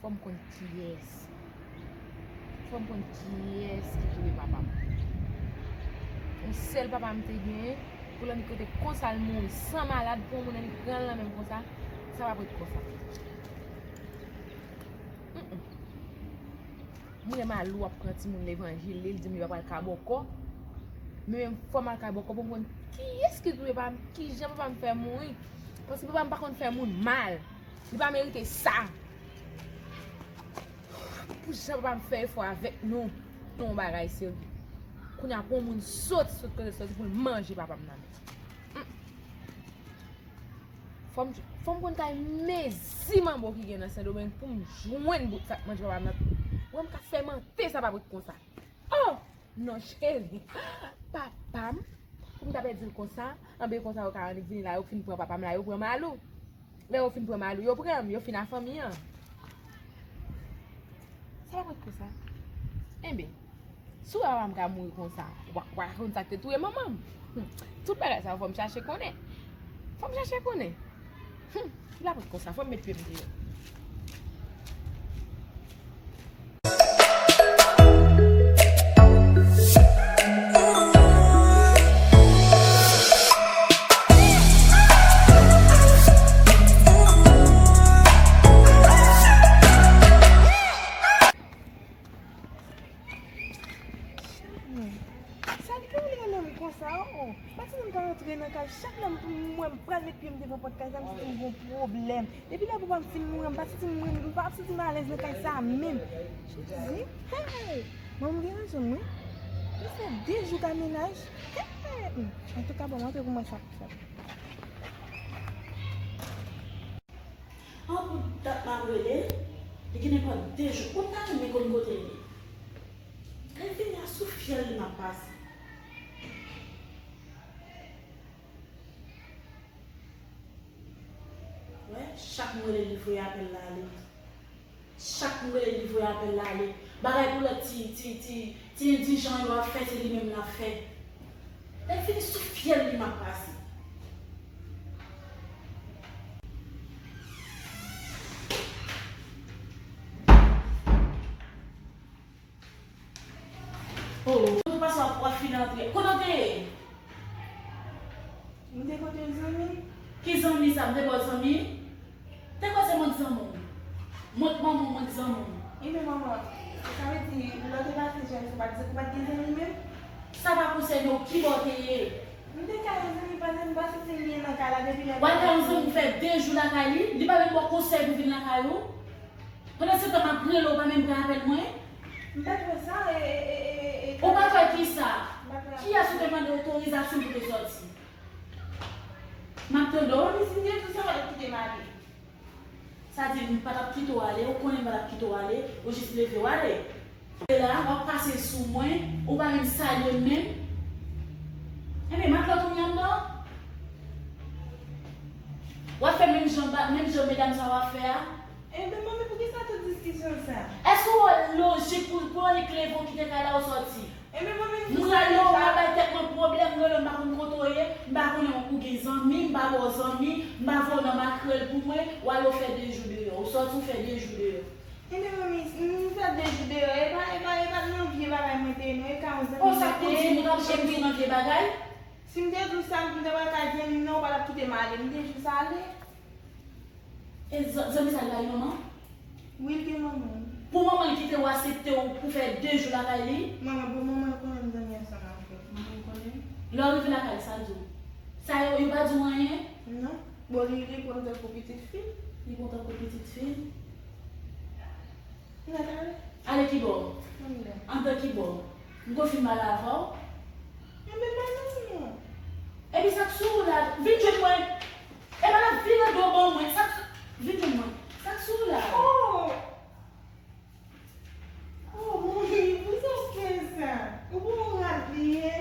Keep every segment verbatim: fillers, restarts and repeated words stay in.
Fò m konn kiyès. Fò m konn kiyès ki touye papa m. Yon sèl papa m te genyen, pou l annik rete konsa l mouri san malad, pou yon moun annik pran l nan men m konsa, sa p ap ret konsa. Mm, mm. Mwen Malou ap pran timoun levanjil li, li di m li pa pral ka bòkò. Men menm fò m al ka bòkò pou m konn kiyès ki touye papa m, kijan papa m fè mouri. Paske papa m pa konn fè moun mal. Li pa merite sa. Pou jan papa m fè efò avèk nou, nou yon bagay serye. Kounye a pou yon moun sot, sot kote l soti pou l manje papa m nan men. Mm. Fò m, fò m konn kay mezi manbo ki gen nan Sendomeng pou m jwenn bout sa k manje papa m nan. Wè m ka fèmante sa p ap ret konsa. Oh! Non, cheri. Papa m, pou m ta pèdi l konsa, anben konsa yo ka annik vini la, yo fin pran papa m la, yo pran Malou. Lè yo fin pran Malou, yo pran m, yo fin a fanmi an. Sa pa ret konsa. Enben, si w wè papa m ka mouri konsa, w a, w a konn sa k te touye manman m. Hmm. Tout bagay sa yo fò m chache konnen. Fò m chache konnen. Hmm. Li pa ret konsa, fò m met pye m deyò. Sa k gen nan menm konsa, oh, oh. Pa timoun ka antre nan kay, chak lè m wè m pral met pye m devan pòt kay sa, m santi m gon pwoblèm. Depi lè papa m fin mouri, m pa santi m, m pa ap santi m alèz nan kay sa menm. Jezi, hey! Manman m gen rezon, wi. Li fè de jou ka mennaj. Hey! Antouka, bon, m antre pou m wè sa pou fè. An pou dat m ap rele l, li gen nenpòt de jou. Ou ta renmen konn kote l ye. Lè l vini a sou fyèl li m ap pase. Wè, chak m rele l, li voye apèl la ale. Chak m rele l, li voye apèl la ale. Bagay pou lòt ti, ti, ti, ti endijan yo ap fè, se li menm l ap fè. Lè l vini sou fyèl li m ap pase. Oh, kote w pase w ap, w ap fin antre. Kote w te ye? M te kote yon zanmi. Ki zanmi sa? M te ba w zanmi? Te kwè se mwen k zanmi w. Mont manman w, mwen k zanmi w. Ebyen manman, sa vle di lè w te pase jèn, ou pa t, ou pa t gen zanmi menm? Sa pa konsène w, kibò w te ye? M te ka yon zanmi, paske m pa santi m byen nan kay la depi lè. W al ka yon zanmi w fè de jou lakay li, li pa menm ba w konsèy pou vin lakay ou? Pandan se tan m ap rele w, w pa menm pran apèl mwen? M pa t wè sa, e, e, e, e, e, e. Ou pa t wè kisa? M pa t wè. Kiyès ou te mande otorizasyon pou te sòti? M ap tande w. Mami, si m te di w sa, w pa t ap kite m ale. Sa di, m pa t ap kite w ale, ou konnen m pa t ap kite w ale, ou jis leve w ale. E la, w ap pase sou mwen, ou pa menm salye m menm. Enben, matlòt ou ni anndan? W ap fè menm jan, menm jan medam sa w ap fè a? Enben, manmi, poukisa tout diskisyon sa? Èske w wè lojik pou, pou annik leve w kite kay la ou sòti? Enben, manmi, m rele w, m ap bay tèt mwen pwoblèm, m rele w, m pa konn kote w ye, m pa konnen ou gen zanmi, m pa ba w zanmi, m pa voye w nan makrèl pou mwen, w ale w fè de jou deyò, ou sòti w fè de jou deyò. Ebyen manmi, m fè de jou deyò, e pa, e pa, e pa t nan vye bagay mwen te ye non, e ka yon zanmi mwen te ye. O, sa k pou di m, ou t ap janm di w nan vye bagay? Si m te di w sa, m te pral ka di zanmi m nan, ou pa t ap kite m ale, m te jis ale. E zan-, zanmi sa li pa gen manman? Wi, l gen manman. Pou manman l kite w aksepte w pou fè de jou lakay li? Manman, bon, manman l konnen m zanmi ansanm avè l. Manman l konnen? Lè w rive lakay li, sa l di w? Sa yo, yo pa di w anyen? Non. Bon, li, li pran m tankou pitit fi l. Li pran w tankou pitit fi l? Nèt ale. Ale kibò? Anndan. Anndan kibò? M konn fin pale avè w? Enben, pa zanmi mwen. Epi sa k sou ou la? Vin jwenn mwen. Epa n ap vire do ban mwen. Sa k sou, vin jwenn mwen. Sa k sou ou la? Oh! Oh, manmi, poukisa w fè sa? Ou pa yon rat li ye?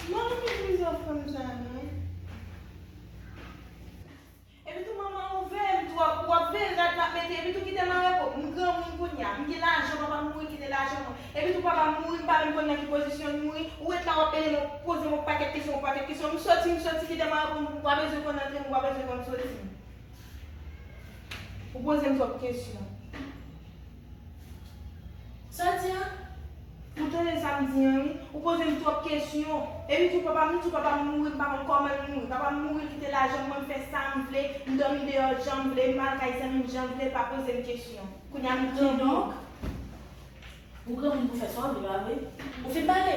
Manmi, poukisa w fè m sa, non? Epi tou, manman, ou veye m twòp, w ap veye rad m ap mete, epi tou kite m an repo. M granmoun kounye a, m gen lajan, papa m mouri kite lajan mwen. Epi tou papa m mouri, m pa menm konn nan ki pozisyon l mouri. Ou ret la, w ap pede m, w ap poze m yon pakèt kesyon, yon pakèt kesyon. M soti, m soti, kite m an repo, m pa bezwen konn antre m, m pa bezwen konn soti m. Ou poze m twòp kesyon. Sa w di a? Ou tande sa m di an, wi? Ou poze m twòp kesyon. Epi tou papa m, m di w papa m mouri, m pa konn kòman l mouri. Papa m mouri, l kite lajan mwen, m fè sa m vle, m dòmi deyò jan m vle, m al kay zanmi m jan m vle, l pa poze m kesyon. Kounye a m granmoun. Kidonk, ou granmoun pou fè sa w vle, pa vre? Ou fin pale?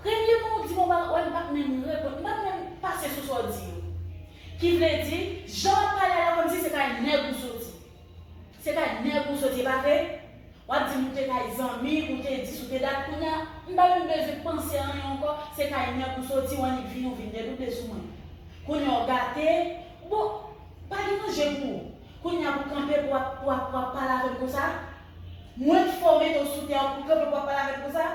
Premye mwen ou di m yon bagay, m pa t menm reponn, m pa t menm pase sou sa w di yo. Ki vle di, jan w ap pale a la kòmsi se kay nèg ou soti. Se kay nèg ou soti, pa vre? W ap di m ou te kay zanmi, ou te dis, ou te dat, kounye a, m pa menm bezwen panse anyen ankò, se kay nèg ou soti, w annik vini, ou vin dedoute sou mwen. Kounye a w gate, bon, pa gen danje pou ou. Kounye a pou kanpe pou w ap, pou w ap, pou w ap pale avè m konsa? Mwen k fè w mete w sou tè a pou kanpe pou w ap pale avè m konsa?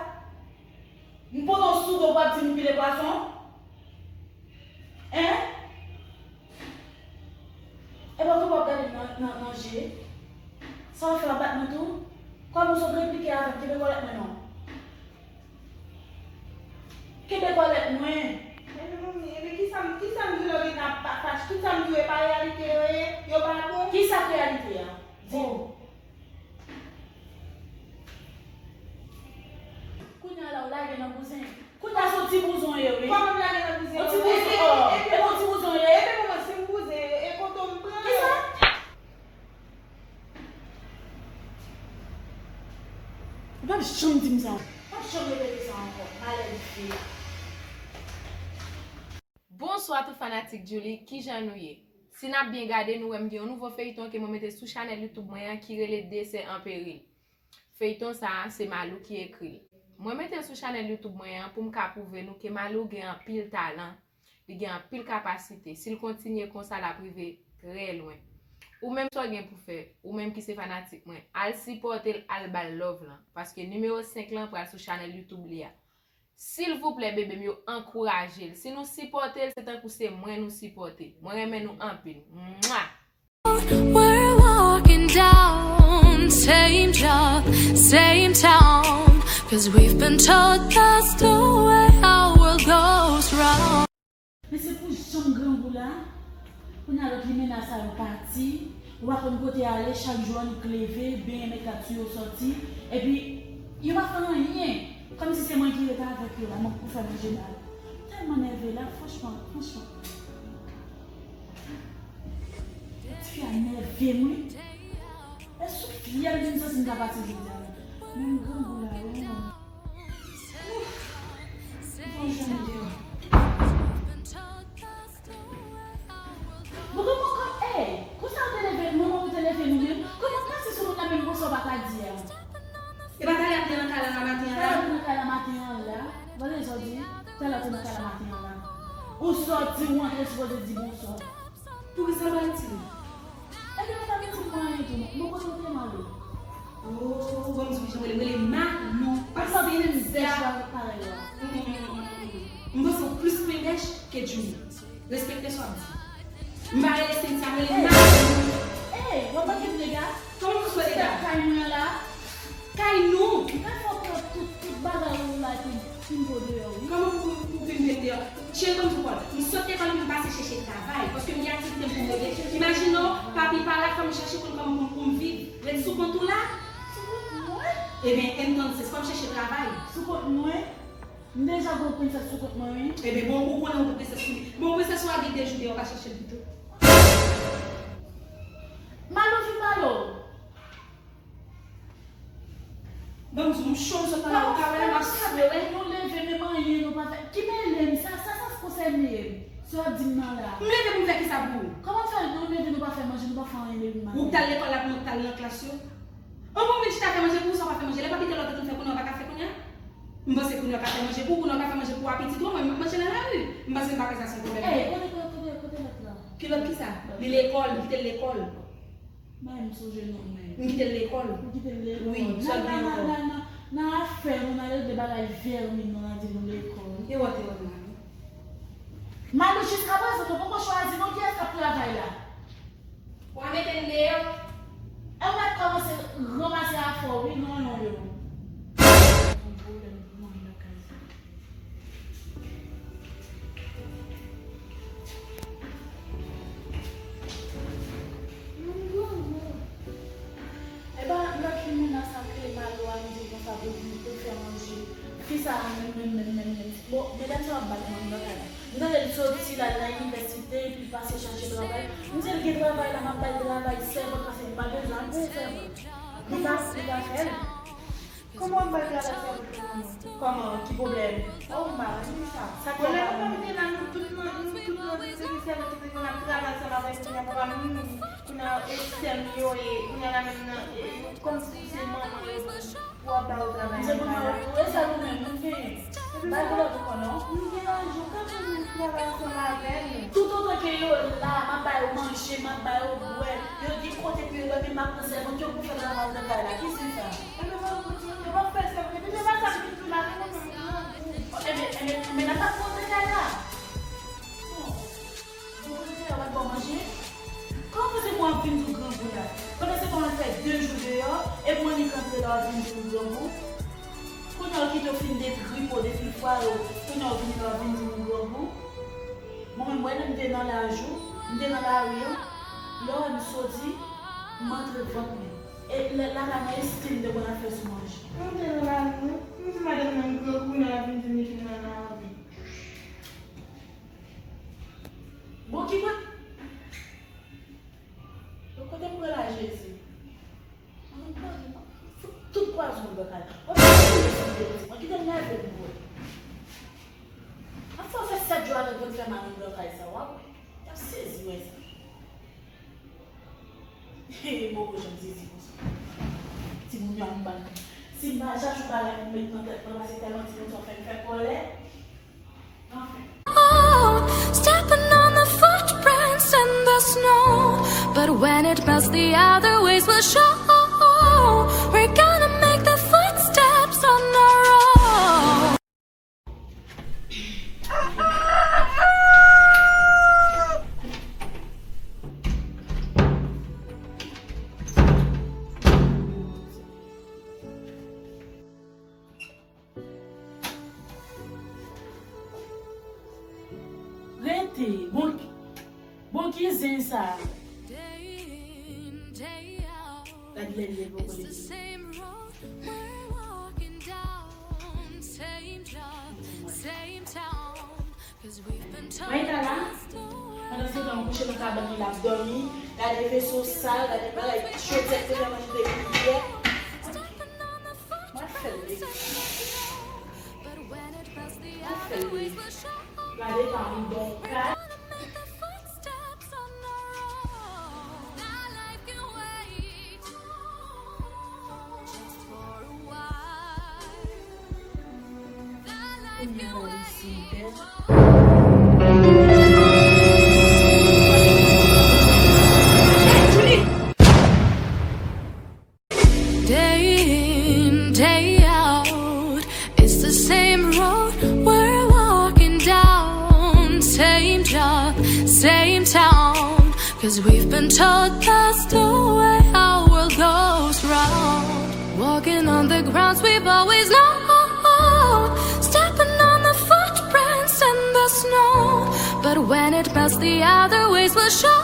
M pote w sou do pou w ap di m m pile pwason? Hein? Epa ou tou w ap gade m nan, nan, nan je? Sa w ap fè w ap bat mwen tou? Kòm ou sot replike avè m, kenbe kòlèt mwen non. Kenbe kòlèt mwen. Ebyen manmi, ebyen kisa m, kisa m di w la w gentan ap pa fache? Tout sa m di w e pa reyalite yo ye? Yo pa bon? Kisa k reyalite a? Di m. Kounye a la w lage nan bouzen. Kounye a se yon ti bouzen w ye wi. Kòman m lage nan bouzen? Yon ti bouzen, oh, e yon ti bouzen w ye. Ebyen manman, si m bouzen, e kote w m pran yo? Kisa? Ou p ap janm di m sa. Ou p ap janm repete sa ankò. Malè di fi a. Bonswa tout fanatik Djouly, kijan nou ye? Si n ap byen gade, nou wè m gen yon nouvo feyton ke mwen mete sou chanèl YouTube mwen an ki rele Desè an Peril. Feyton sa a, se Malou ki ekri l. Mwen mete l sou chanèl YouTube mwen an pou m ka pwouve nou ke Malou gen anpil talan, li gen anpil kapasite. Si l kontinye konsa, l ap rive trè lwen. Ou menm sa w gen pou fè, ou menm ki se fanatik mwen, al sipòte l, al ba l love lan, paske nimewo senk lan pral sou chanèl YouTube li a. Silvouplè bebe m yo, ankouraje l. Si nou sipòte l, se tankou se mwen nou sipòte. Mwen renmen nou anpil. Mwa! We're walking down same job, same town. 'Cause we've been told that's the way our world goes round. Men se pou jan grangou la, kounye a lòt limena sa yo pati, ou pa konn kote y ale, chak jou annik leve, benyen met kat sou yo sòti, epi yo pa fè anyen, kòmsi se mwen ki ret avèk yo la, mwen pou fè manje ba yo. M tèlman nève la, franchman, franchman. Ti fi a nève m wi. E sou fyèl vin santi m ka pati jodi a la. Menm grangou la, wi, non. Ouf. Bon, jan m deyò. Bon, kòman, kòm, ey, konsa ou te leve, manman ou te leve nou menm? Kòman w pase sou moun nan menm konsa ou pa ka di a? E pa talè m te nan kay la nan maten an la? Talè ou te nan kay la maten an la? Gade sa w di. Talè ou te nan kay la maten an la. Ou sòti, ou antre, ou sipoze di bonswa. Poukisa w pa redi m? Ebyen, ou pa redi m anyen tou, non. Bon, kote w te, Malo? Oh, bon, m di w jan rele m, rele Malou. Pa santi m dèch la, parèy la. Mm, mm, mm, mm, mm. M panse w plis pen dèch ke Djouly. Respekte sa w ap di. M pa rele Cynthia, m rele Malou. Ey, w ap manke m dega. Kòman pou sou dega? Kay mwen la. Kay nou. M ka fè w pran tout, tout bagay ou la epi m pimpe w deyò, wi. Kòman pou, pou, pou pimpe m deyò? Cheri, ban m di w pawòl. M sot lekòl, m pase chèche travay, paske m gen aktivite m pou m regle. Imajine w, papi pa la, fò m chèche pou m, kòman pou m, pou m viv. Ret sou kont ou la. Sou kont mwen? Ebyen, entonces, fò m chèche travay. Sou kont mwen? M deja gon prensès sou kont mwen, wi. Ebyen, bon, ou konnen ou gon prensès sou li. Bon, prensès ou a gen de jou deyò, pa chèche l pito. Malou vin Malou. Ban m di w, m cho, m sot nan lari, ou ka wè m ap swete. Nou leve, menm anyen nou pa fè. Ki mele m, sa, sa, sa konsène m? Sa w ap di m nan la? M leve pou m fè kisa pou ou? Kòman fè nou leve, nou pa fè manje, nou pa fè anyen depi maten? Ou t al lekòl la pou mwen t al nan klas yo? An bon, vin chita fè manje pou ou, sa w pa fè manje. Lè papi te la, ou te konn fè kounye a, ou pa ka fè kounye a? M panse kounye a w ka fè manje pou ou, kounye a w ka fè manje pou apitit ou, mwen m ap manje nan lari. M panse m pa kwè sa se yon pwoblèm. Ey, kote, kote, kote, kote lòt la? Ki lòt kisa? Li lekòl, m kite l lekòl. Mwen m sonje non mwen. M kite l lekòl. Ou kite l lekòl. Wi, m sot gen lekòl. Nan, nan, nan, nan afè nou, nan regle bagay vèmin nou, nan di nou lekòl. E wòt, e wòt, mami. Malou, jiskaprezan, nou poko chwazi non kiyès k ap travay la. W a mete n deyò. E w mèt kòmanse ranmase afè w, wi, non, non, yo. Bon, medam sa ap bat mwen nan kay la. M tande l soti la, l al nan inivèsite, epi pase chache travay. M di l gen travay la, m ap ba l travay sèvant, paske m pa bezwen anpil sèvant. Li pa, li pa fè l. Kòman w ap ba l travay sèvant pou mwen? Kòman? Ki pwoblèm? Oh, m pa konn sa. Sa k fè w pa renmen? Lè nou te la, nou tout nan, nou tout nan, se te sèvant ki te konn ap travay ansanm avèk kounye a papa m, kounye a e sè m yo, e kounye a la menm nan, e, kòmsi se manman yo. Pou w ap ba yo travay. Se pou nou, e sèl ou menm, nou genyen. Bay pou lòt ou konnen. Nou gen lajou, tanpri, travay ansanm avè nou. Toutotan ke yo la, m ap ba yo manje, m ap ba yo bwè. Yo gen kote pou yo dòmi, m ap pran sèvant yo pou fè travay nan kay la. Ki sen sa? Enben, mwen, yo p ap fè sèvant. Epi, se pa sa ki pi mal, mwen menm, m grangou. Enben, enben, enben, n ap ap pran nan kay la. Bon, kote w ap ba w manje? Kòman se pou w ap vin di w grangou la? Pandan se tan w fè de jou deyò, epi w annik antre la w ap vin di nou grangou? Kounye a w kite w fin detri po depi fwa yo, kounye a w vini la w ap vin di nou grangou? Mwen menm, w wè lè m te nan laj ou, m te nan lari an, lè w wè m soti, m antre vant mwen. E lè, lakay mwen, estim te konn ap fè sou manje. Mwen te nan lari an, m di madanm nan m grangou, kounye a l ap vin di m li fin nan lari. Bon, ki kote? Bon, kote m pran la, Jezi? Mwen, mwen, mwen, fout tout pwazon m nan kay la. Mwen, mwen, mwen, mwen, kite m lave m bwè. Anfè w fè sèt jou avèk vant fè mal nan kay sa, w ap wè. Y ap sezi wè sa. Hey, mwen gon jan sezi konsa. Timoun yo ap ban m. Si m pa chache yon bagay pou m met nan tèt mwen, paske tèlman timoun sa fè m fè kòlè. Anfen. Oh, stepping on the footprints in the snow. But when it melts, the other ways will show. We're gonna make the footsteps on our own. Rete. Bon, bon, ki zen sa? Gad lè l leve poko leve. Mwen ta la, pandan se tan m kouche nan kabann li, l ap dòmi, gade veso sal, gade bagay chodyè, se kòman li te pliye. Mwen fè l. Mwen fè l. Gade pa m donk. Day in, day out, it's the same road we're walking down. Same job, same town. 'Cause we've been told that's the way our world goes round. Walking on the grounds we've always known. Stepping on the footprints in the snow. But when it melts, the other ways will show.